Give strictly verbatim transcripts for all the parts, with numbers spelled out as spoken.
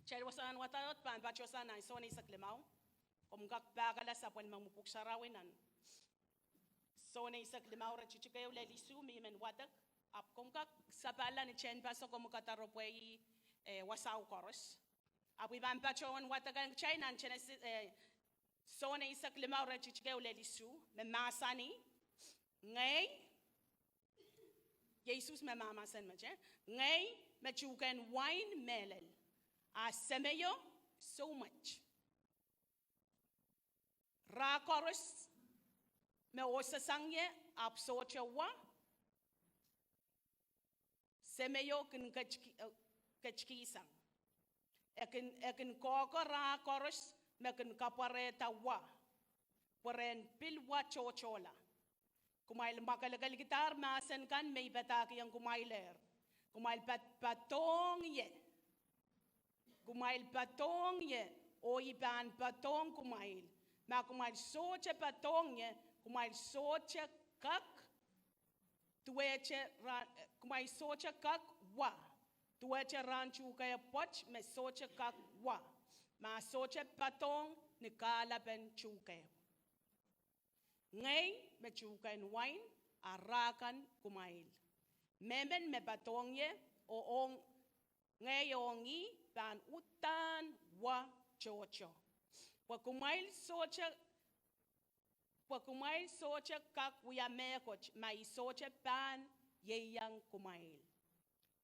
Kitail wasahn wadawad pahn patohsang nan Sohn eisek limau. Komw kak pahkala sapwellimomwi Pwuhk Sarawi nan Sohn eisek limau, iretikitik ehu lel isuh me I men wadek. Ahpw komw kak sapahlahng ni tehnpaso komw kadaropwe, eh, wasao koaros. Ahpw I pahn patohwan wadek ong kitail nan Senesis, eh, Sohn eisek limau, iretikitik ehu lel isuh, me mahsanih, ngehi, Sises me mahmahsen met, eh? Ngehi me tuhkehn wain mehlel, a Semeio soumwet. Rah koaros me oh sasang ie ahpw sohte wa, Semeio kin ketki-, eh, ketkihsang. E kin, e kin kohkoh rah koaros me kin kapwarehda wa, pwe ren pil wa tohtohla. Kumwail mwakelekelkidahr mahsen kan me I padahkihong kumwail ehr. Kumwail pad-, padohng ie. Kumwail padohng ie, oh I pahn padohng kumwail. Ma kumwail sohte padohng ie, kumwail sohte kak duwehte rahn, eh, kumwail sohte kak wa, duwehte rahn tuhke pwoat me sohte kak wa, ma sohte padohng ni kahlapen tuhke. Ngehi me tuhkehn wain, a rah kan kumwail. Mehmen me padohng ie, oh ong, ngehi ong ih pahn uhdahn wa tohto. Pwe kumwail sohte, pwe kumwail sohte kak wia mehkot ma I sohte pahn ieiang kumwail.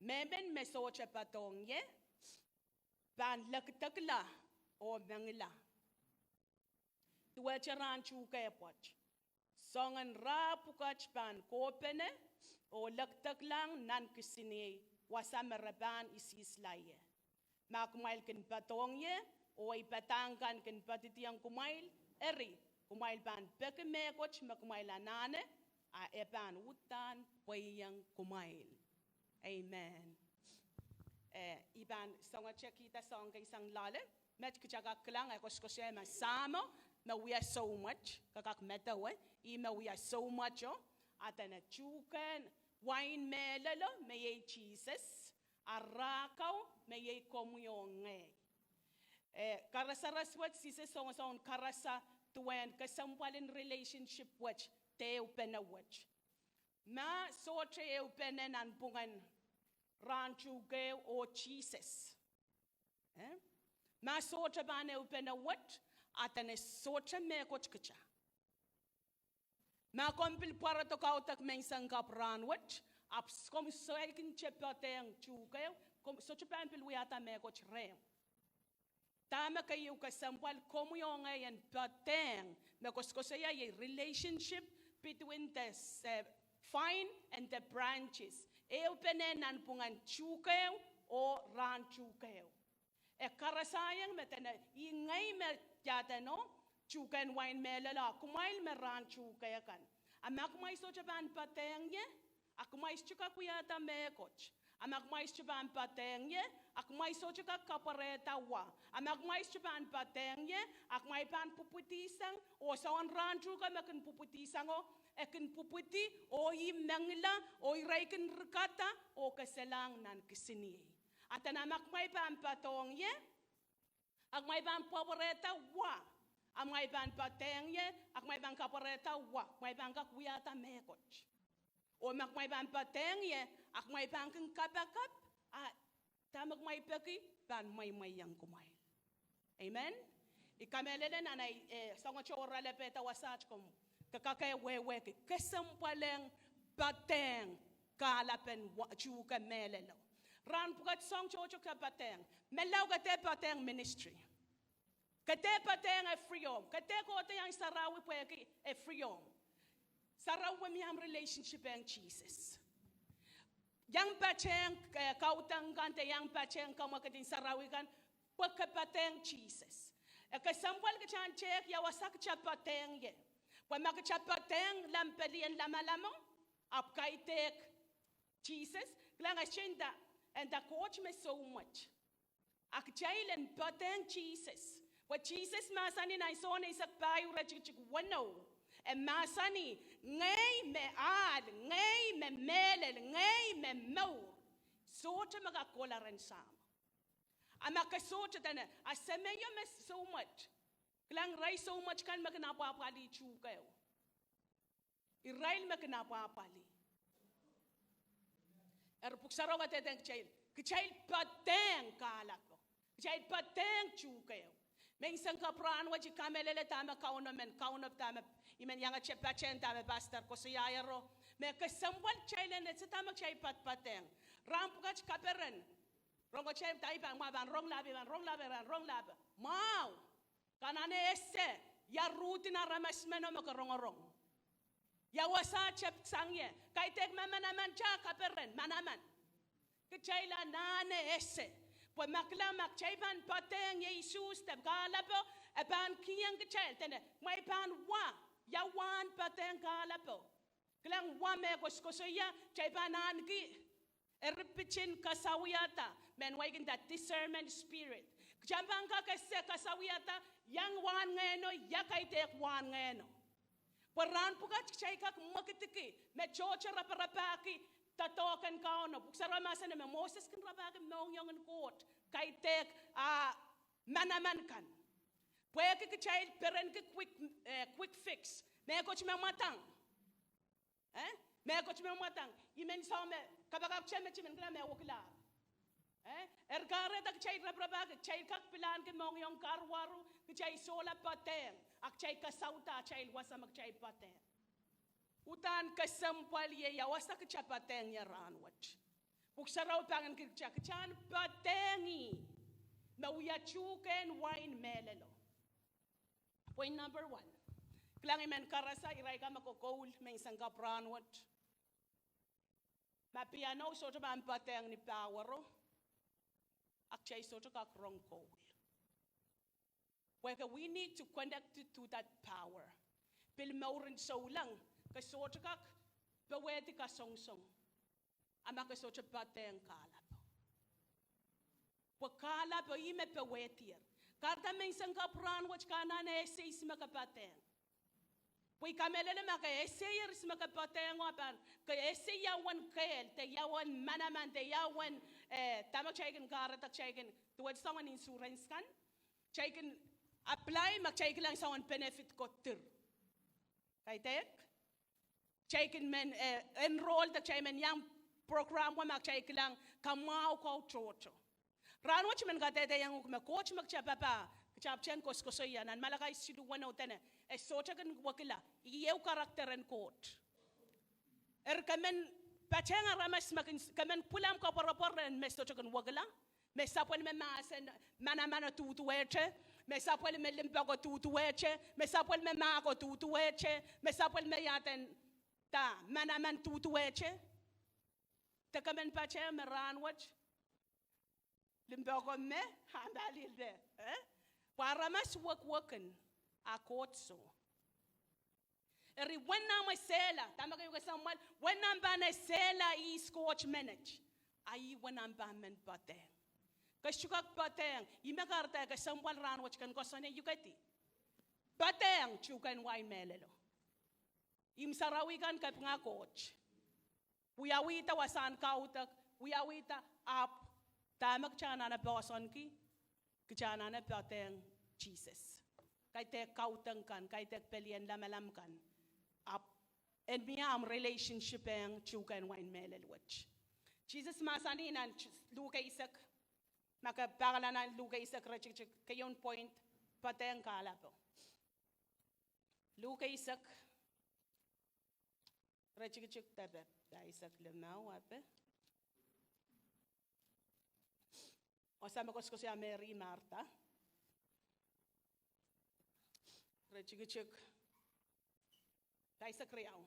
Mehmen me sohte padohng ie, pahn lekdekla oh mengila. Duwehte rahn tuhke pwoat. Soangen rah pwukat pahn kohpene oh lekdeklahng nan kisiniei wasa me re pahn isihsla ie. Ma kumwail kin padohng ie, oh ei padahk kan kin poadidiong kumwail, eri, kumwail pahn peki mehkot me kumwail anahne, a e pahn uhdahn pweiong kumwail. Amen. Eh, I pahn soangote kihda soahng kei sang loale, met kita kak kilang e koasoakoasoia me Sahmo me wia soumwet, ke kak medewe, ih me wia soumweto, a dene tuhkehn wain mehlelo me iei Sises, a rah kau me iei komwi oh ngehi. Eh, karasaras wet Sises songosong karasa duwen kesempwalin relationship wet, de ehupene wet. Ma sohte ehupene nanpwungen rahn tuhke oh Sises, eh? Ma sohte pahn ehupene wet, a dene sohte mehkot kita. Ma komw pil pwarodo kaudok menseng kapw rahnwet, ahpw komw saikinte poadehng tuhke, komw sohte pahn pil wiahda mehkot rehmw. Dahme keieu kesempwal komwi oh ngehi en poadehng, me koasoakoasoia iei relationship between the, eh, vine and the branches. Ehupene nanpwungen tuhke oh rahn tuhke. E karasaiong me dene, ih ngehi me iadeno, tuhkehn wain mehlelo, a kumwail me rahn tuhke kan. A ma kumwail sohte pahn poadehng ie, a kumwail sohte kak wiahda mehkot. A ma kumwail sohte pahn poadehng ie, a kumwail sohte kak kapwarehda wa. A ma kumwail sohte pahn poadehng ie, a kumwail pahn pwupwidisang, oh soangen rahn tuhke me kin pwupwidisang, oh e kin pwupwidi, oh ih mengila, oh irail kin rikada, oh keselahng nan kisiniei. A dene ma kumwail pahn poadehng ie, a kumwail pahn pwapwarehda wa. A kumwail pahn poadehng ie, a kumwail pahn kapwarehda wa, kumwail pahn kak wiahda mehkot. Oh ma kumwail pahn poadehng ie, a kumwail pahn kin kapakap, a dahme kumwail peki pahn mweimweiong kumwail. Amen. I kamehlele nan ei, eh, soangote oaralap eda wasaht komw kak wehwehki kesempwalehng poadehng kahlapen wa-, tuhke mehlelo. Rahn pwukat soahng tohto ke poadehng. Menlau ke dehr poadehng ministry. Ke dehr poadehng ehng friom. Ke dehr kohdiong sarawi pwehki ehng friom. Sarawi mie ahmw relationship ehng Sises. Iang patehng, eh, kaudok kan de iang patehng kamwekid en sarawi kan, pwe ke poadehng Sises. E kesempwal kita en tehk ia wasa kita poadehng ie. Pwe ma kita poadehng lamp pelien lamalamo, ahpw kaidehk Sises, kilang e sohte nda, e nda Koht me soumwet. A kitail en poadehng Sises. Pwe Sises mahsanih nan Sohn eisek pahieu iretikitik weneu. E mahsanih, ngehi me ahl, ngehi me mehlel, ngehi me mour. Sohte me kak kohla rehn Sahmo. A ma ke sohte dene, a semeio me soumwet. Kilang irail soumwet kan me kin apwahpwalih tuhkehu. Irail me kin apwahpwalih. Eri Pwuhk Sarawi kadehde kitail, kitail patehng kahlapo. Kitail patehng tuhkehu. Menseng kapw rahnwet I kamehlele dahme Kauno men, Kauno dahme I men iangete patehng dahme pastor koasoiaiero. Me kesempwal kitail en ese dahme kitail patpatehng. Rahn pwukat kaperen. Rong kitail dahme I pahn, mwahu pahn rong lahpe, pahn rong lahpe, pahn rong lahpe. Mwahu. Ke anahne ese, ia ruhdi aramas meno me ke rongorong. Ia wasa tep sang ie, kaidehk me manaman, ta kaperen, manaman. Kitail anahne ese. Pwe ma kilang ma kitail pahn patehng Sises de kahlapo, e pahn kihong kitail, dene, mwein pahn wa, ia wahn patehng kahlapo. Kilang wa me koasokoasoia, kitail pahn ahneki eri pitin kasawiada, mehn wai kin nda discernment spirit. Kitail pahn kak ese kasawiada, iang wahn ngehno, ia kaidehk wahn ngehno. Pwe rahn pwukat kitail kak mwekidki, me tohto raparapahki doadoahk en Kauno. Pwuhk Sarawi mahsanih me Moses kin rapahki mohngiong en Koht, kaidehk, ah, manaman kan. Pwehki kitail perenki quick, eh, quick fix. Mehkot me mwadang. Eh? Mehkot me mwadang. I men soh me, kapakap te me ti men kilang me wekila. Eh? Eri kahrehda kitail raparapahki, kitail kak pilahnki mohngiong karuwaru, kitail solahr patehng. A kitail kasawihda atail wasa me kitail patehng. Uhdahn kesempwal ie, ia wasa kitail patehng ie rahn wet. Pwuhk Sarawi pahn kin kitail, kitail en patehng ih me wia tuhkehn wain mehlelo. Point number one. Kilang I men karasa irail kan me kokoul menseng kapw rahnwet. Ma piano sohte pahn patehng ni pawero, a kitail sohte kak rong koul. Pwehki we need to connect it to that power. Pil mouren souleng, ke sohte kak powehdi kasongosong. A ma ke sohte patehng kahlapo. Pwe kahlapo ih me powehdier. Kahrehda menseng kapw rahnwet ke anahne ese ihs me ke patehng. Pwe I kamehlele ma ke ese ihs me ke patehng o, a pahn ke ese ia uwen kehl, de ia uwen manaman, de ia uwen, eh, dahme kitail kin kahrehda kitail kin, duwehte soangen insurance kan. Kitail kin apply ma kitail kilang soangen benefit ko dir. Kaidehk? Kitail kin men, eh, enroll de kitail men iang program wet ma kitail kilang kamwahu ko tohto. Rahnwet I men kadehdehiong uhk me Koht me kitail papah, kitail pahn koasokoasoia nan Malakai siluh weneu dene, e sohte kin wekila, ih ehu character en Koht. Eri ke men patehng aramas me kin, ke men pwilahng koapworopwor rehn me sohte kin wekila, me sapwellime me mahsen manaman o duduwehte, me sapwellime limpoak o duduwehte, me sapwellime mahk o duduwehte, me sapwellime iaden da manaman duduwehte. De ke men patehng me rahnwet limpoak o me, a pahn lilde, eh? Pwe aramas wekwek en, a Koht soh. Eri uwen ahmw esehla, dahme keieu kesempwal, uwen ahmw pahn esehla ihs Koht menet, a ih uwen ahmw pahn men patehng. Ke sohte kak patehng, ih me kahrehda kesempwal rahnwet ken koasoane uhkedi. Patehng tuhkehn wain mehlelo. Ihmw sarawi kan kapinga Koht. Wiawihda wasahn kaudok, wiawihda ahpw, dahme kitail anahne poahsoanki, kitail anahne patehng Sises. Kaidehk kaudok kan, kaidehk pelien lamalam kan. Ahpw, en mie ahmw relationship ong tuhkehn wain mehlel wet. Sises mahsanih nan Luk eisek, ma ke pahkala nan Luk eisek iretikitik, keieun point, patehng kahlapo. Luk eisek, iretikitik depe, pahisek limau ape. Wasa me koasokoasoia Meri, Martha. Iretikitik pahisek riau.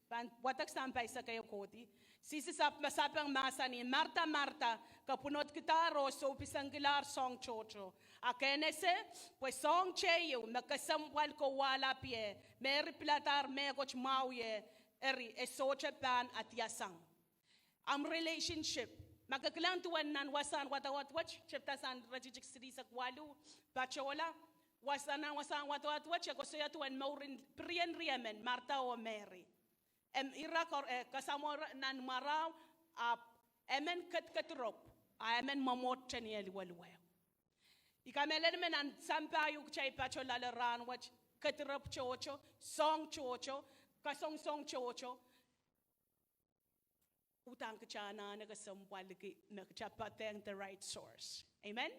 Pahn wadek sang pahisek ehu kohdi. Sises ahpw sapeng mahsanih, Martha, Martha, ke pwunodkidahr oh soupisengkilahr soahng tohto. A ke en ese, pwe soahng teieu me kesempwal kowahlap ie, Meri piladahr mehkot mwahu ie, eri e sohte pahn adiasang. Ahmw relationship. Ma ke kilang duwen nan wasahn wadawad wet, tepda sang iretikitik silihsek waluh, patohla, wasahn, nan wasahn wadawad wet, e koasoia duwen mouren pirien riemen, Martha oh Meri. Em ira, eh, kasamwo nan mwarao, ahpw emen kedkedirop. A emen mwomwohte ni aluweluwe. I kamehlele me nan sampah ieu kitail patoh loale rahn wet, kedirepw tohto, soang tohto, kasongosong tohto. Udahn kitail anahne kesempwaliki me kitail poadehng the right source. Amen.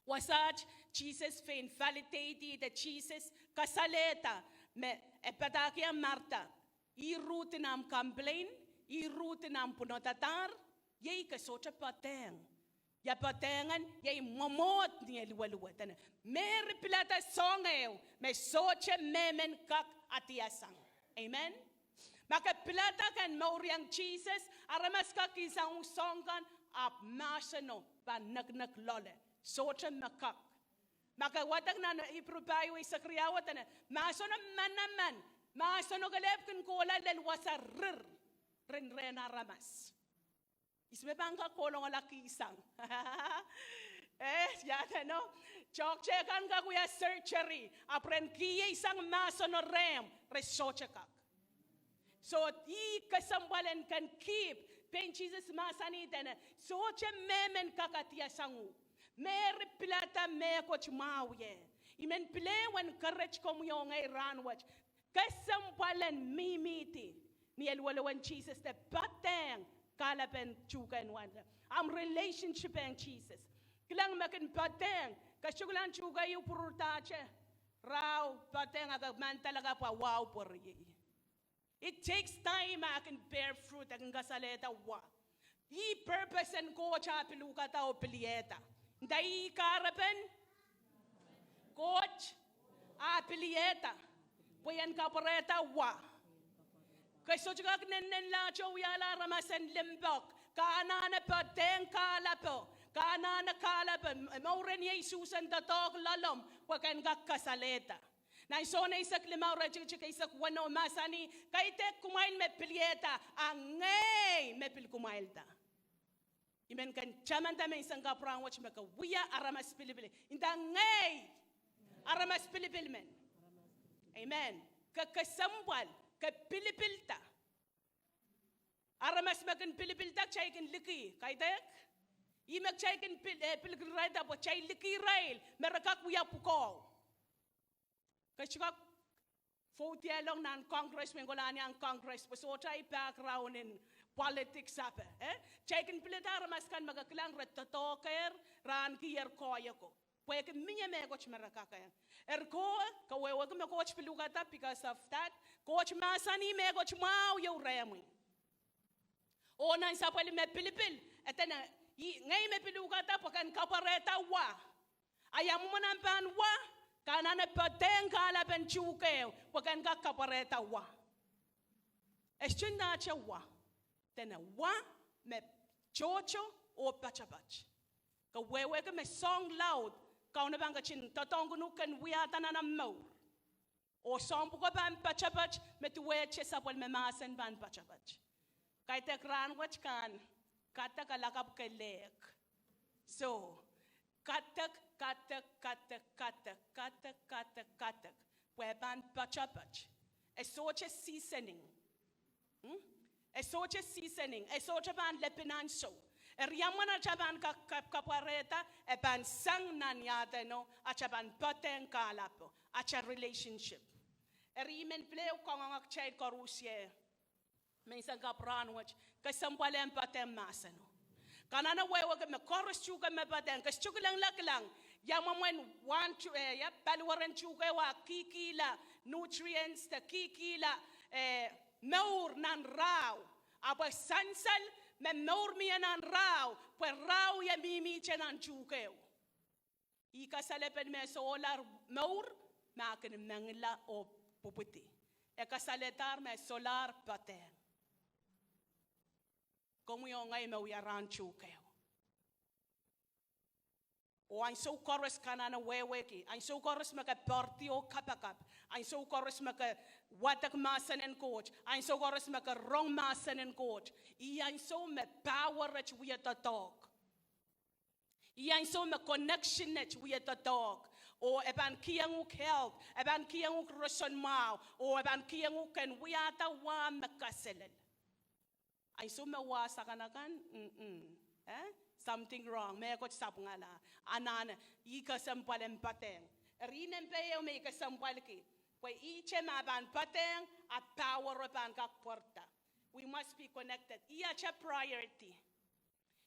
Wasaht Sises pein validate-i de Sises kasalehda me e padahkiong Martha, ih ruhdi nan complain, ih ruhdi nan pwunodadahr, iei ke sohte poadehng. Ia poadehng en, iei mwomwohd ni aluweluwe. Dene Meri pilada soahng ehu me sohte mehmen kak adiasang. Amen. Ma ke pilada ken mourieng Sises, aramas kak kihsang uhk soahng kan, ahpw mahseno pahn nekinek loale. Sohte me kak. Ma ke wadek nan Ipru pahieu eisek riau, dene mahseno manaman, mahseno kelehpw kin kohla lel wasa rir, rin rehn aramas. Ihs me pahn kak kolongala kihsang? Eh, ia deno, toahkte kan kak wia surgery, ahpw ren kihsang mahseno rehmw, re sohte kak. So, ih kesempwal en ken keep, pein Sises mahsanih dene, sohte mehmen kak adiasang uhk. Meri pilada mehkot mwahu ie. I men pil ehu en kerehd komwi oh ngehi rahn wet. Kesempwal en mihmihdi ni aluweluwen Sises de poadehng kahlapen tuhkehn wanda. Ahmw relationship ong Sises. Kilang me kin poadehng, ke sohte kilang tuhke ieu pwururdahte. Rahu poadehng a ke mandalaka pwe wahu pwuridi. It takes time a kin bear fruit, a kin kasalehda wa. Ih purpose en Koht a pil uhkada oh piliehda. Nda ih kahrepen Koht a piliehda pwe en kapwarehda wa. Ke sohte kak nennenlahte wiahla aramas en limpoak. Ke anahne poadehng kahlapo. Ke anahne kahlapo. Mouren Sises en doadoahk loalomw pwe ken kak kasalehda. Nan Sohn eisek limau iretikitik eisek weneu mahsanih, kaidehk kumwail me piliehda, a ngehi me pil kumwailda. I men ken tamanda menseng kapw rahn wet me ke wia aramas pilipil. Nda ngehi aramas pilipil men. Amen. Ke kesempwal, ke pilipilda. Aramas me kin pilipilda kitail kin liki, kaidehk? Ih me kitail kin pil, eh, pil kin irailda pwe kitail liki irail me re kak wia pwukoa. Ke sohte kak vote-ialong nan Congress pwe kolahng Congress pwe sohte ahi background en politics ape, eh? Kitail kin pilada aramas kan me ke kilang re doadoahkehr, re ahnekier koahiek o. Pwehki mie mehkot me re kak ehng. Eri ko, ke wehwehki me Koht pil uhkada because of that. Koht mahsanih mehkot mwahu ieu rehmwi. Oh nan sapwellime pilipil, e dene, ih, ngehi me pil uhkada pwe ken kapwarehda wa. A ia mwomwen ahmw pahn wa, ke anahne poadehng kahlapen tuhkehu pwe ken kak kapwarehda wa. E sohte ndahte wa. Dene wa me tohto oh poatopoat. Ke wehwehki me soahng laud, Kauno pahn ketin doadoahngkin uhk ken wiahda nan ahmw mour. Oh soahng pwuko pahn poatopoat, me duwehte sapwellime mahsen pahn poatopoat. Kaidehk rahn wet kan, kadek a lakapw kelehk. So, kadek, kadek, kadek, kadek, kadek, kadek, kadek. Pwe pahn poatopoat. E sohte seasoning. Hmm? E sohte seasoning, e sohte pahn lepin ansou. Eri ia mwomwen atail pahn ka, ka, kapwarehda, e pahn sang nan ia deno, atail pahn poadehng kahlapo, atail relationship. Eri I men pil ehu kangoange kitail koaros ie, menseng kapw rahn wet, kesempwal en poadehng mahseno. Ke anahne wehwehki me koaros tuhke me poadehng, ke sohte kilangla kilang, ia mwomwen wahn tu, eh, ia paliweren tuhkehu a kihkihla, nutrients de kihkihla, eh, mour nan rahu. Ahpw e sansal me mour mie nan rahu, pwe rahu ie mihmihte nan tuhkehu. Ih kasalepen me solahr mour, me kin mengila oh pwupwudi. E kasalehdahr me solahr poadehng. Komwi oh ngehi me wia rahn tuhkehu. Oh ansou koaros ke anahne wehwehki, ansou koaros me ke poaridi oh kapakap, ansou koaros me ke wadek mahsen en Koht, ansou koaros me ke rong mahsen en Koht, ih ansou me power et wie doadoahk. Ih ansou me connection et wie doadoahk. Oh e pahn kihong uhk health, e pahn kihong uhk roson mwahu, oh e pahn kihong uhk ken wiahda wa me kaselel. Ansou me wa sakanakan, mm-mm. Eh? Something wrong, mehkot sapwungala. Anahne, ih kesempwal en poadehng. Eri nempe ehu me I kesempwalki, pwe ihte ma pahn poadehng, a power o pahn kak pwarada. We must be connected. Ih ata priority.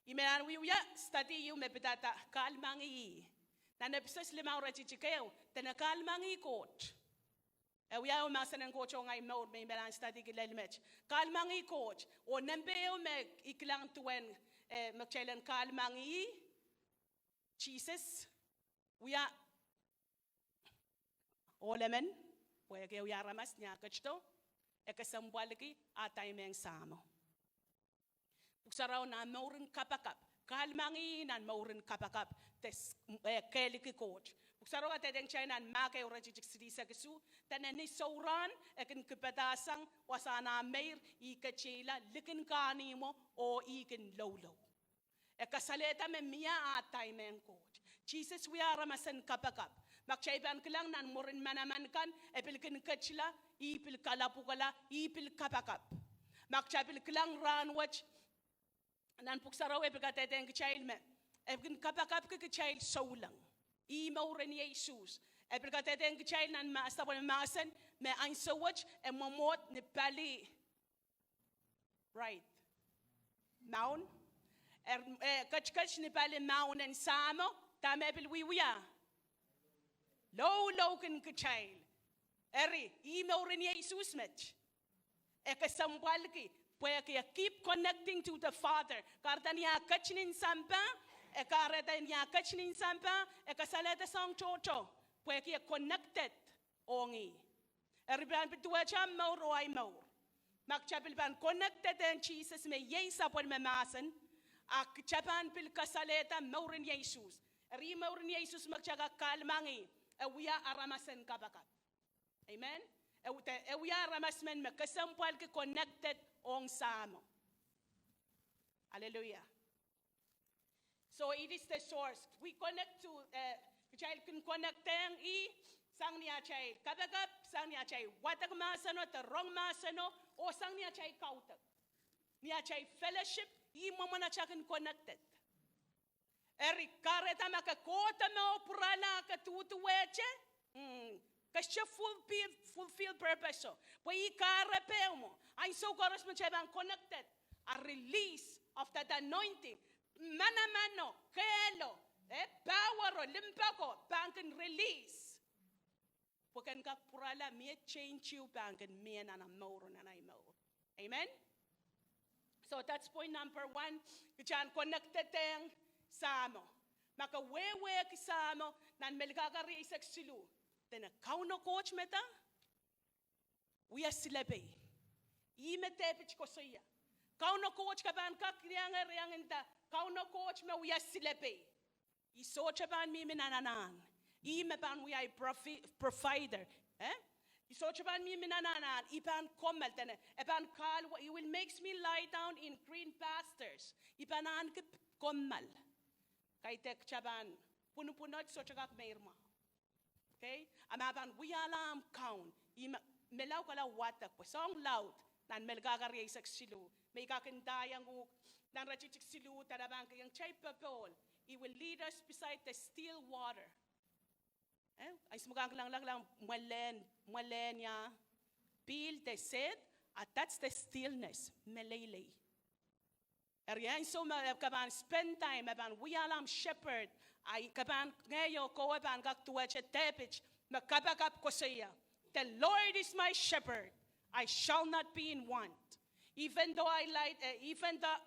I men wiewia study ieu me pidada Kahlemengih Ih. Nan Episos limau iretikitik ehu, dene kahlemengih Koht. E wia ehu mahsen en Koht ong ahi mour me I men studyki lel met. Kahlemengih Koht. Oh nempe ehu me I kilang duwen, eh, me kitail en kahlemengih Sises, wia ohl emen, pwehki e wia aramas ni ah ketido, e kesempwalki, a dahme ong Sahmo. Pwuhk Sarawi nan mouren kapakap, kahlemengih nan mouren kapakap, de s-, eh, kehliki Koht. Pwuhk Sarawi kadehdehng kitail nan Mark ehu iretikitik silihsek isuh, dene ni sohrahn e kin kipadahsang wasahn ah meir, ih keteila likin kahnimwo oh ih kin loulou. E kasalehda me mie ah dahme ong Koht. Sises wia aramas en kapakap. Ma kitail pahn kilang nan mwurin manaman kan, e pil kin ketila, ih pil kalapwukala, ih pil kapakap. Ma kitail pil kilang rahnwet, nan Pwuhk Sarawi e pil kadehdehng kitail me e kin kapakapki kitail souleng. Ih mouren Sises. E pil kadehdehng kitail nan ma-, sapwellime mahsen me ansou wet e mwomwohd ni pali, right, maun. Er, eh, ketiket ni pali maun en Sahmo, dahme e pil wiewia? Loulou kin kitail. Eri, ih mouren Sises met. E kesempwalki, pwehki e keep connecting to the Father. Kahrehda ni ah ketinin sampah, e kahrehda ni ah ketinin sampah, e kasalehda soahng tohto, pwehki e connected ong Ih. Eri pahn pil duwehte mour oh ahi mour. Ma kitail pil pahn connected ong Sises me iei sapwellime mahsen, a kitail pahn pil kasalehda mouren Sises. Eri mouren Sises ma kitail kak kahlemengih, e wia aramas en kapakap. Amen. E w-, de, e wia aramas men me kesempwalki connected ong Sahmo. Hallelujah. So it is the source. We connect to, eh, kitail kin connectehng Ih sang ni atail kapakap, sang ni atail wadek mahseno, de rong mahseno, oh sang ni atail kaudok. Ni atail fellowship, ih mwomwen atail kin connected. Eri kahrehda ma ke kohdo mwo pwurala ke duduwehte, mm, ke sohte fulfill, fulfill purpose o. Pwe ih kahrepe mwo. Ansou koaros me kitail pahn connected, a release of that anointing. Manamano, kehlo, eh, power o, limpoak o, pahn kin release. Pwe ken kak pwurala, mie change ieu pahn kin mie nan ah mour oh nan ahi mour. Amen? So that's point number one, kitail en connectedehng Sahmo. Ma ke wehwehki Sahmo, nan Melkahka rieisek siluh, dene Kauno Koht me da? Wia silepei. Ih me Depit koasoia. Kauno Koht, ke pahn kak iang, iang nda, Kauno Koht me wia silepei. I sohte pahn mihmi nan anahn. Ih me pahn wia ahi profi-, provider. Eh? I sohte pahn mihmi nan anahn. I pahn kommoal, dene, e pahn kahl, he will makes me lie down in green pastures. I pahn ahneki kommoal. Kaidehk kitail pahn pwunopwunod sohte kak meir mwahu. Okay? A ma pahn wiahla ahmw kaun, ih me, me lao kala wadek, pwe soahng laud, nan Melkahka rieisek siluh. Me I kak ndaiong uhk, nan iretikitik siluh, dene pahn kihong kitail popohl. He will lead us beside the still water. Eh? Ansou me ke kilang, kilang, kilang, mwelen, mwelen ia, pihl de sehd, a that's the stillness, meleilei. Eri ansou me ke pahn spend time, me pahn wiahla ahmw shepherd, a ke pahn, ngehi oh kowe pahn kak duwehte Depit me kapakap koasoia, "The Lord is my shepherd, I shall not be in want. Even though I lie, eh, even though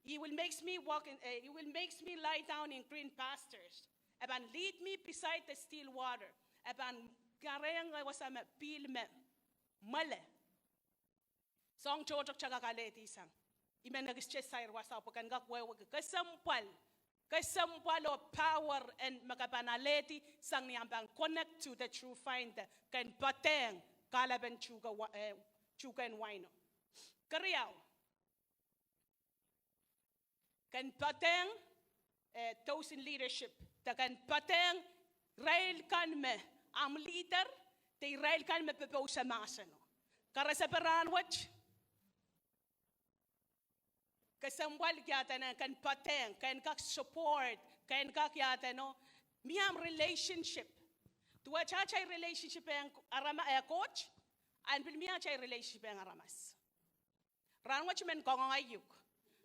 he will makes me walk in, eh, he will makes me lie down in green pastures. E pahn lead me beside the still water." E pahn kahrehiong wasa me pihl me mwele. Soahng tohto kitail kak alehdi sang. I men ekis te sair wasa pwe ken kak wehwehki kesempwal, kesempwal oh power en me ke pahn alehdi sang ni ahmw pahn connect to the true vine, de ken poadehng kahlapen tuhke wa-, eh, tuhkehn waino. Keriau. Ken poadehng, eh, those in leadership. De ken poadehng irail kan me ahmw leader, de irail kan me popohsa mahseno. Karasepe rahnwet. kesempwal iaduwen ken poadehng, ken kak support, ken kak iaduwen, oh, mie ahmw relationship. Duwehte atail relationship ong arama, eh, Koht, ahpw pil mie atail relationship ong aramas. Rahn wet I men kangoange uhk,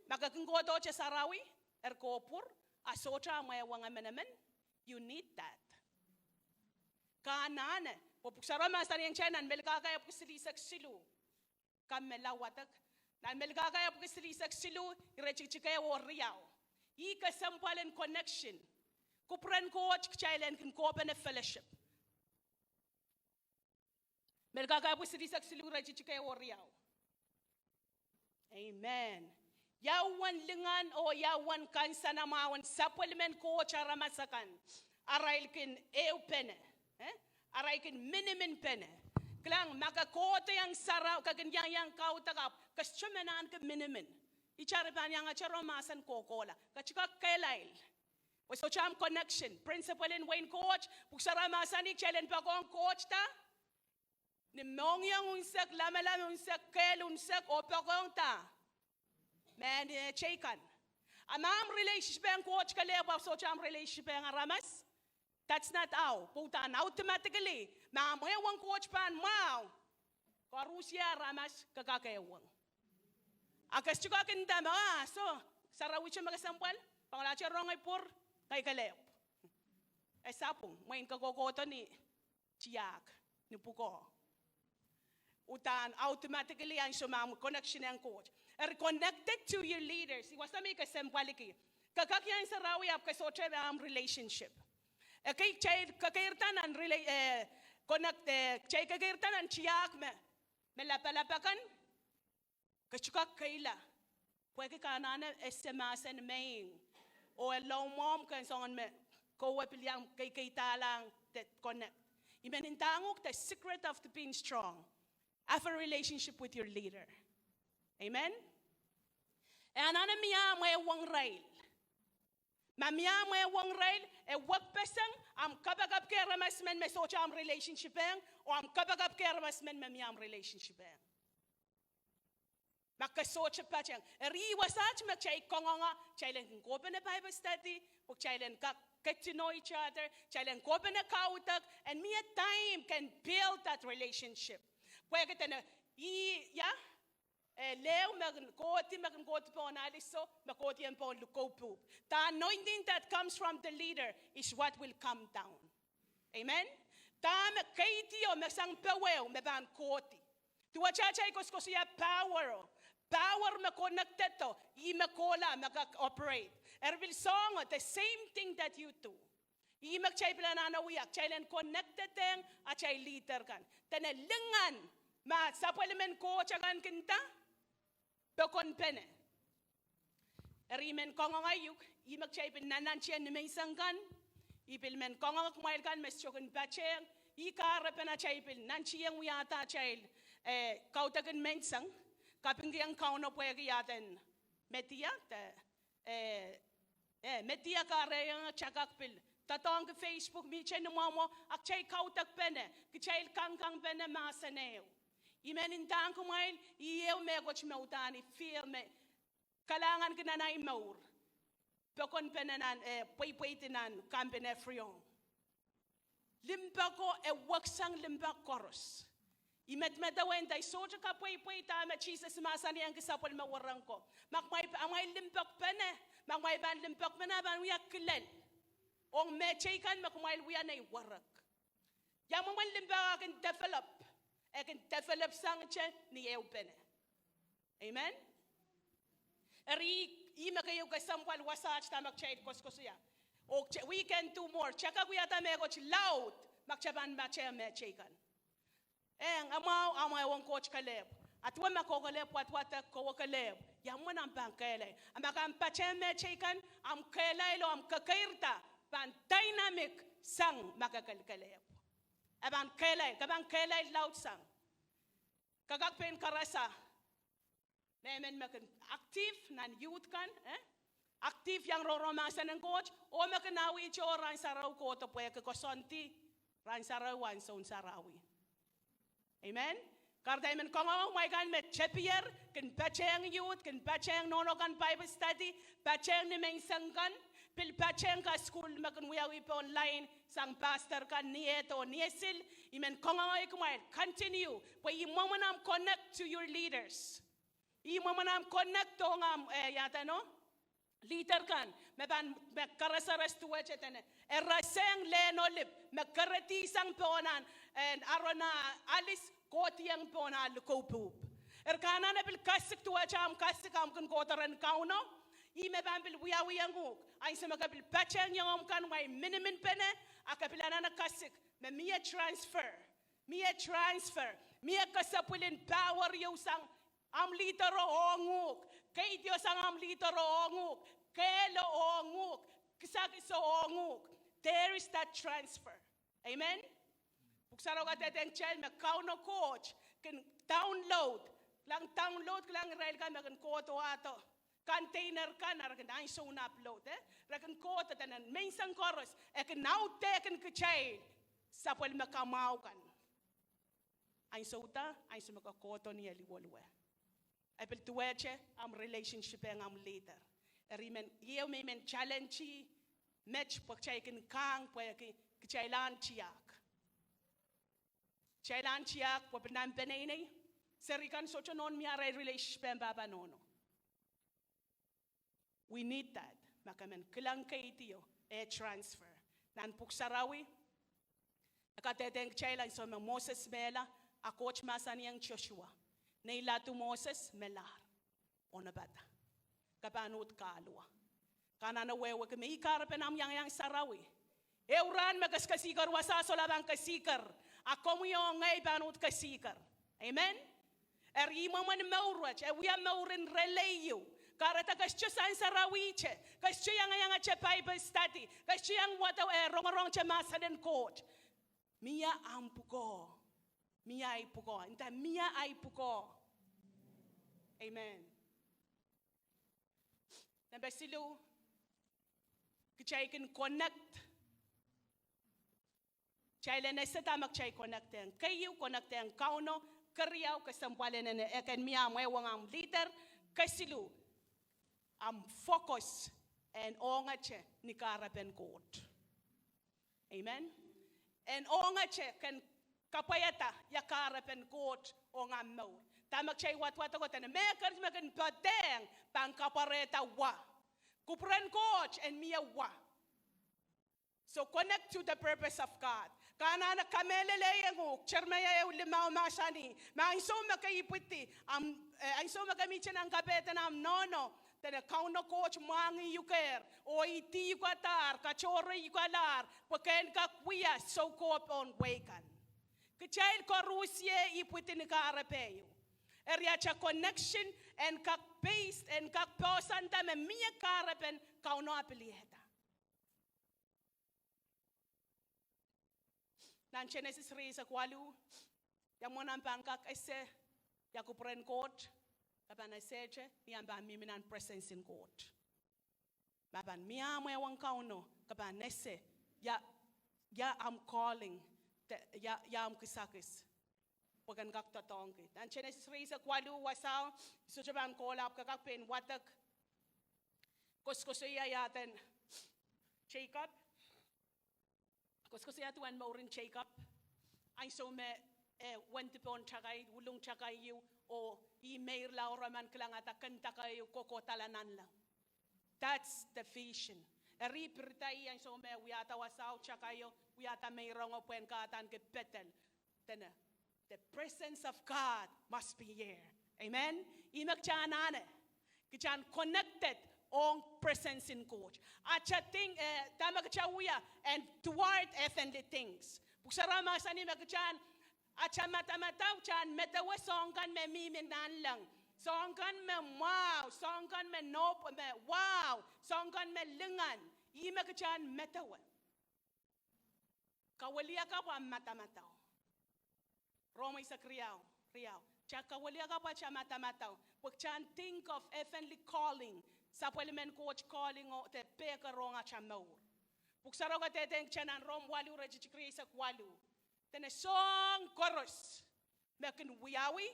ma ke kin kohdohte sarawi, eri kohpwur, a sohte ahmw emenemen, you need that. Ke anahne, pwe pwuhk sarawio mahsanihong kitail nan Melkahka epwiki silihsek siluh. Ke men wadek. Nan Melkahka epwiki silihsek siluh, iretikitik ehu oh riau. Ih kesempwal en connection. Kupwuren Koht kitail en kin kohpene fellowship. Melkahka epwiki silihsek siluh, iretikitik ehu oh riau. Amen. Ia uwen lingan oh ia uwen kansenamwahu en sapwellimen Koht aramas akan, arail kin ehupene, eh? Arail kin miniminpene. Kilang, ma ke kohdo ong sarawi, ke kin iang iang kaudok ahpw ke sohte men ahneki minimin. Ih eri pahn iangete rong mahsen kohkohla. Ke sohte kak kehlail. Pwe sohte ahmw connection. Principle en wehin Koht, pwuhk sarawio mahsanih kitail en poakohng Koht da ni mohngiong unsek, lamalam unsek, kehl unsek, oh poakohng da, mehneteikan. A ma ahmw relationship ong Koht kelehpw ahpw sohte ahmw relationship ong aramas, that's not how. Pwe uhdahn automatically, ma ahmw ehuong Koht pahn mwahu, koaruhsie aramas ke kak ehuong. A ke sohte kak nda me, ah, soh, sarawi te me kesempwal, pangalahr te rong ei pwur, ngehi kelehpw. E sapwung, mwein ke kohkohdo ni tiahk, ni pwukoa. Uhdahn automatically ansou me ahmw connection ong Koht. Eri connected to your leaders. Ih wasa me I kesempwaliki. Ke kak iang sarawi ahpw ke sohte mie ahmw relationship. Ekei kitail kekeirda nan rela-, eh, connect, eh, kitail kekeirda nan tiahk me, me lapalap akan. Ke sohte kak kehlail. Pwehki ke anahne ese mahsen mwein. Oh e lou mwohmw ke soangen me, kowe pil iang keikeidahlahng de connect. I men ndahng uhk the secret of the being strong. Have a relationship with your leader. Amen? E anahne mie ahmw ehuong irail. Ma mie ahmw ehuong irail, e wekpeseng ahmw kapakapki aramas men me sohte ahmw relationship ong, oh ahmw kapakapki aramas men me mie ahmw relationship ong. Ma ke sohte patehng. Eri ih wasaht me kitail kangoange, kitail en kin kohpene Bible study, pwe kitail en kak get to know each other, kitail en kohpene kaudok, en mie time ken build that relationship. Pwehki dene, ih, ia, eh, lehu me kin kohdi, me kin kohdi pohn aliso, me kohdi en pohn likoupuhp. The anointing that comes from the leader is what will come down. Amen? Dahme keidi oh me sang powe o me pahn kohdi. Duwehte atail koasokoasoia power o, power me connected o, ih me kohla me kak operate. Eri pil soangen the same thing that you do. Ih me kitail pil anahne wia, kitail en connected ong atail leader kan. Dene lingan, ma sapwellimen Koht akan kin nda, pokonpene. Eri I men kangoange uhk, ih me kitail pil nannantihong nimenseng kan, I pil men kangoange kumwail kan me sohte kin patehng, ih kahrepen atail pil nantihong wiahda atail, eh, kaudok en menseng, kapingkihong Kauno pwehki iaduwen media, de, eh, eh, media kahrehiong kitail kak pil doadoahngki Facebook, mihte ni mwomwo, a kitail kaudokpene, kitail kangkangpene mahsen ehu. I men ndahng kumwail, ih ehu mehkot me uhdahn I feel me kalahnganki nan ahi mour. Pokonpene nan, eh, pweipweidi nan kampen Efriong. Limpoako e weksang limpoak koaros. I medemedewe nda I sohte kapweipwei dahme Sises mahsanihongki sapwellime werek ko. Ma kumwail, amwail limpoakpene, ma kumwail pahn limpoakpene a pahn wia kilel ong mehteikan me kumwail wia nei werek. Ia mwomwen limpoak a kin develop, e kin develop sangete ni ehupene. Amen. Eri ih me keieu kesempwal wasaht dahme kitail koasokoasoia. Oh kitail, we can do more. Kitail kak wiahda mehkot laud ma kitail pahn patehng mehteikan. Eng, e mwahu, amw ehuong Koht kelehpw. A duwe ma kowe kelehpw wadwadek, kowe kelehpw, ia mwomwen amw pahn kehlail? A ma ke pahn patehng mehteikan, amw kehlail oh amw kekeirda pahn dynamic sang ma ke kel-, kelehpw. E pahn kehlail, ke pahn kehlail laud sang. Ke kak pein karasa mehmen me kin active nan youth kan, eh? Active iang rongorong mahsen en Koht, oh me kin awih tohr rahn sarawi kohdo pwehki koasoandi rahn sarawi, wahnsoun sarawi. Amen. Kahrehda I men kangoange kumwail kan me tepier, kin patehng youth, kin patehng nohno kan Bible study, patehng ni menseng kan, pil patehng kasukuhl me kin wiawi pohn line sang pastor kan ni ehd oh ni esil. I men kangoange kumwail continue, pwe ih mwomwen ahmw connect to your leaders. Ih mwomwen ahmw connect ong ahmw, eh, iadeno, leader kan, me pahn, me karasaras duwehte dene, e rasehng lehn olip, me keredi sang pohn ahn, en Aaron ah alis, kohdiong pohn ah likoupuhp. Eri ke anahne pil kasik duwehte ahmw kasik ahmw kin kohdo rehn Kauno, ih me pahn pil wiawihong uhk, ansou me ke pil patehng iengomw kan, kumwail miniminpene, a ke pil anahne kasik, me mie transfer, mie transfer, mie kesepwilin power ieu sang ahmw leader o ong uhk, keid ieu sang ahmw leader o ong uhk, kehlo ong uhk, kisakis o ong uhk. There is that transfer. Amen. Pwuhk Sarawi kadehdehng kitail me Kauno Koht kin download, kilang download, kilang irail kan me kin kohdo wahdo container kan, a re kin ansou en upload, eh? Re kin kohdo dene menseng koaros, e kin audehkin kitail, sapwellime kamwahu kan. Ansou da, ansou me ke kohdo ni eluweluwe. E pil duwehte ahmw relationship ong ahmw leader. Eri I men, ieu me I men challenge met pwe kitail kin kahng pwe ki, kitail ahn tiahk. Kitail ahn tiahk pwe pil nan peneinei, seri kan sohte nohn mie arail relationship ong pahpa nohno. We need that. Ma ke men kilang keid ieu, e transfer. Nan Pwuhk Sarawi, e kadehdehng kitail ansou me Moses mehla, a Koht mahsanihong Sosua, nei ladu Moses, melahr, onopada, ke pahn uhd kahluwa. Ke anahne wehwehki me ih kahrepen ahmw iangiang sarawi. Ehu rahn me kesikesihker wasa, sohla pahn kesiker, a komwi oh ngehi pahn uhd kesiker. Amen. Eri ih mwomwen mour wet, e wia mouren relay ieu. Kahrehda ke sohte sang sarawihte, ke sohte iangaiangete Bible study, ke sohte iang wahdo, eh, rongorongete mahsen en Koht. Mie ahmw pwukoa. Mie ahi pwukoa. Nda, mie ahi pwukoa. Amen. Nempe siluh, kitail kin connect. Kitail en ese dahme kitail connect ong. Keieu, connect ong Kauno. Keriau, kesempwal en ene, e kin mie ahmw ehu ong ahmw leader. Kesiluh, ahmw focus en ohngete ni kahrepen Koht. Amen. En ohngete ken kapwaiada ia kahrepen Koht ong ahmw mour. Dahme kitail wadwadek ko dene, mehkot me kin poadehng pahn kapwarehda wa. Kupwuren Koht en mie wa. So connect to the purpose of God. Ke anahne kamehlelehiong uhk, Seremaia ehu limau mahsanih me ansou me ke ipwidi, ahmw, eh, ansou me ke mihte nan kapehden ahmw nohno, dene Kauno Koht mwahngih uhkehr, oh idihukadahr, katohre uhkalahr, pwe ken kak wia soukohp pohn wehi kan. Kitail koaros ipwidi ni kahrepe ieu. Eri atail connection en kak based, en kak poahsoanda me mie kahrepen Kauno apwalihada. Nan Senesis rieisek waluh, ia mwomwen ahmw pahn kak ese ia kupwuren Koht, ke pahn esehte ni ahmw pahn mihmi nan presence en Koht. Ma pahn mie ahmw ehu ong Kauno, ke pahn ese ia, ia ahmw calling, de, ia, ia ahmw kisakis, pwe ken kak doadoahngki. Nan Senesis rieisek waluh wasao, I sohte pahn kohla ahpw ke kak pein wadek. Koasoakoasoia ia duwen Jacob. Koasoakoasoia duwen mouren Jacob. Ansou me, eh, wendi pohn takai, ulung takai ieu, oh ih meirla oh re men kilangada ken takai ieu kohkohdahla nanleng. That's the vision. Eri pirida ih ansou me wiahda wasao takaio, wiahda meirongo pwehn kahdaneki Pedel. Dene, the presence of God must be here. Amen. Ih me kitail anahne. Kitail connected ong presence en Koht. Atail think, eh, dahme kitail wia, and toward heavenly things. Pwuhk Sarawi mahsanih me kitail, atail madamadau, kitail medewe soahng kan me mihmi nanleng. Soahng kan me mwahu, soahng kan me nohpw, me wahu, soahng kan me lingan. Ih me kitail medewe. Kawiliakapw ahmw madamadau. Rom eisek riau, riau. Kitail kawiliakapw atail madamadau. Pwe kitail think of heavenly calling. Sapwellimen Koht calling o de pehker ong atail mour. Pwuhk Sarawi kadehdehng kitail nan Rom waluh, iretikitik rieisek waluh, dene soahng koaros me kin wiawi,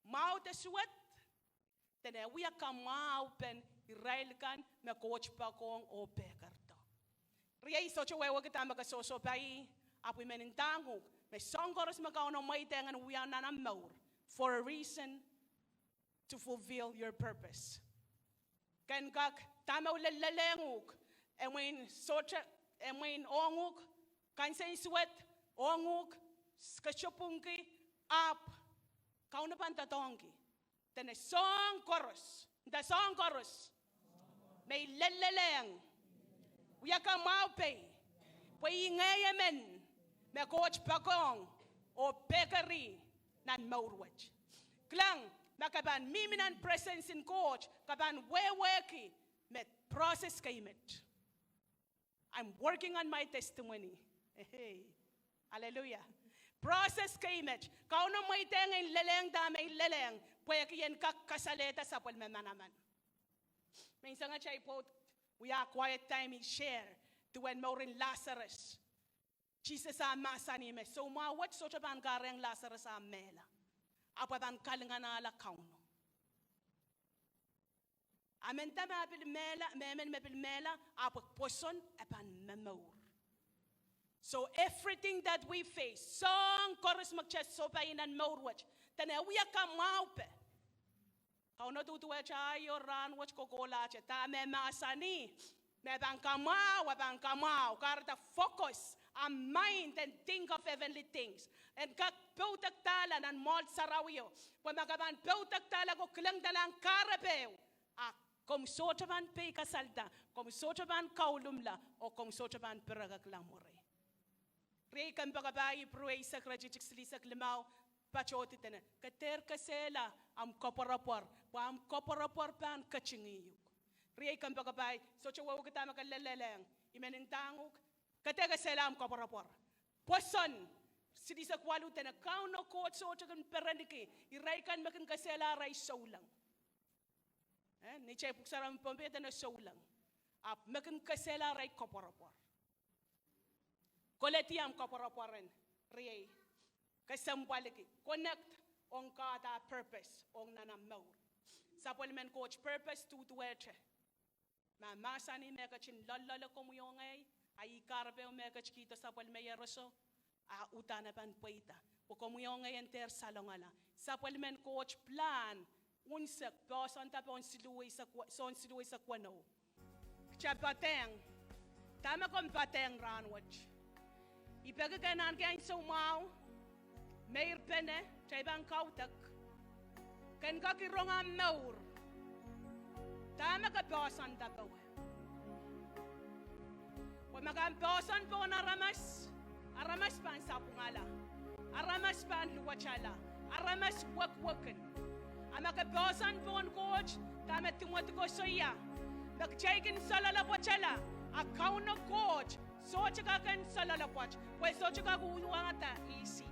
mwahu de suwed, dene wia kamwahupen irail kan me Koht poakohng oh pehkerdo. Riei, sohte wehwehki dahme ke sohsohpai, ahpw I men ndahng uhk me soahng koaros me Kauno mweidehng en wia nan omw mour, for a reason, to fulfill your purpose. Ken kak dahme lellelehng uhk, e mwein sohte, e mwein ong uhk kansensuwed, ong uhk, ke sohte pwungki, ahpw Kauno pahn doadoahngki, dene soahng koaros, nda soahng koaros me I lellelehng, wia kamwahupei, pwe I ngehi emen me Koht poakohng oh pehker nan mour wet. Kilang, ma ke pahn mihmi nan presence en Koht, ke pahn wehwehki me process kei met. I'm working on my testimony. Hallelujah. Process kei met. Kauno mweidehng en lelehng dahme I lelehng, pwehki en kak kasalehda sapwellime manaman. Menseng atail pwoud wia quiet time, I share duwen mouren Lasarus. Sises ah mahsanih me soumwahu wet sohte pahn kahrehiong Lasarus ah mehla, ahpw e pahn kalinganahla Kauno. A menda ma pil mehla, mehmen me pil mehla, ahpw pwoson e pahn momour. So everything that we face, soahng koaros me kitail sohpai nan mour wet, dene wia kamwahupe. Kauno duduwehte aio, rahnwet, kohkohlahte, dahme mahsanih me pahn kamwahu, e pahn kamwahu. Kahrehda focus ahmw mind and think of heavenly things. En kak poudektala nan mwoahl sarawio, pwe ma ke pahn poudektala oh kilengdalahng kahrepe, a komw sohte pahn pei kasalda, komw sohte pahn kaulumla, oh komw sohte pahn pirekekla mwuri. Riei, kompoakepahi, Ipru eisek, iretikitik silihsek limau, patohdi dene, ke dehr kesehla ahmw koapworopwor, pwe ahmw koapworopwor pahn ketingih uhk. Riei, kompoakepahi, sohte wehwehki dahme ke lellelehng, I men ndahng uhk, ke dehr kesehla ahmw koapworopwor. Pwoson silihsek waluh dene Kauno Koht sohte kin perenki irail kan me kin kesehla arail souleng. Eh, neitail pwuhk sarawi en Pohnpei e dene souleng. Ahpw me kin kesehla arail koapworopwor. Koledi ahmw koapworopwor en, riei, kesempwalki, connect ong God ah purpose ong nan ahmw mour. Sapwellimen Koht purpose duduwehte. Ma mahsanih me ketin loalloale komwi oh ngehi, a ih kahrepe me ketikihdo sapwellime Iehroso, a uhdahn e pahn pweida, pwe komwi oh ngehi en dehr salongala sapwellimen Koht plan. Unsek, poahsoanda pohn siluh eisek we-, Sohn siluh eisek weneu. Kitail poadehng. Dahme komw poadehng rahnwet? I peki ke en ahneki ansou mwahu, meirpene, kitail pahn kaudok. Ken kak rong ahmw mour. Dahme ke poahsoanda powe? Pwe ma ke poahsoan pohn aramas, aramas pahn sapwungala, aramas pahn luwetala, aramas wekiwekin. A ma ke poahsoan pohn Koht, dahme dimwet koasoia? Me kitail kin soloalopwoatala, a Kauno Koht sohte kak en soloalopwoat, pwe sohte kak uhwongada isi.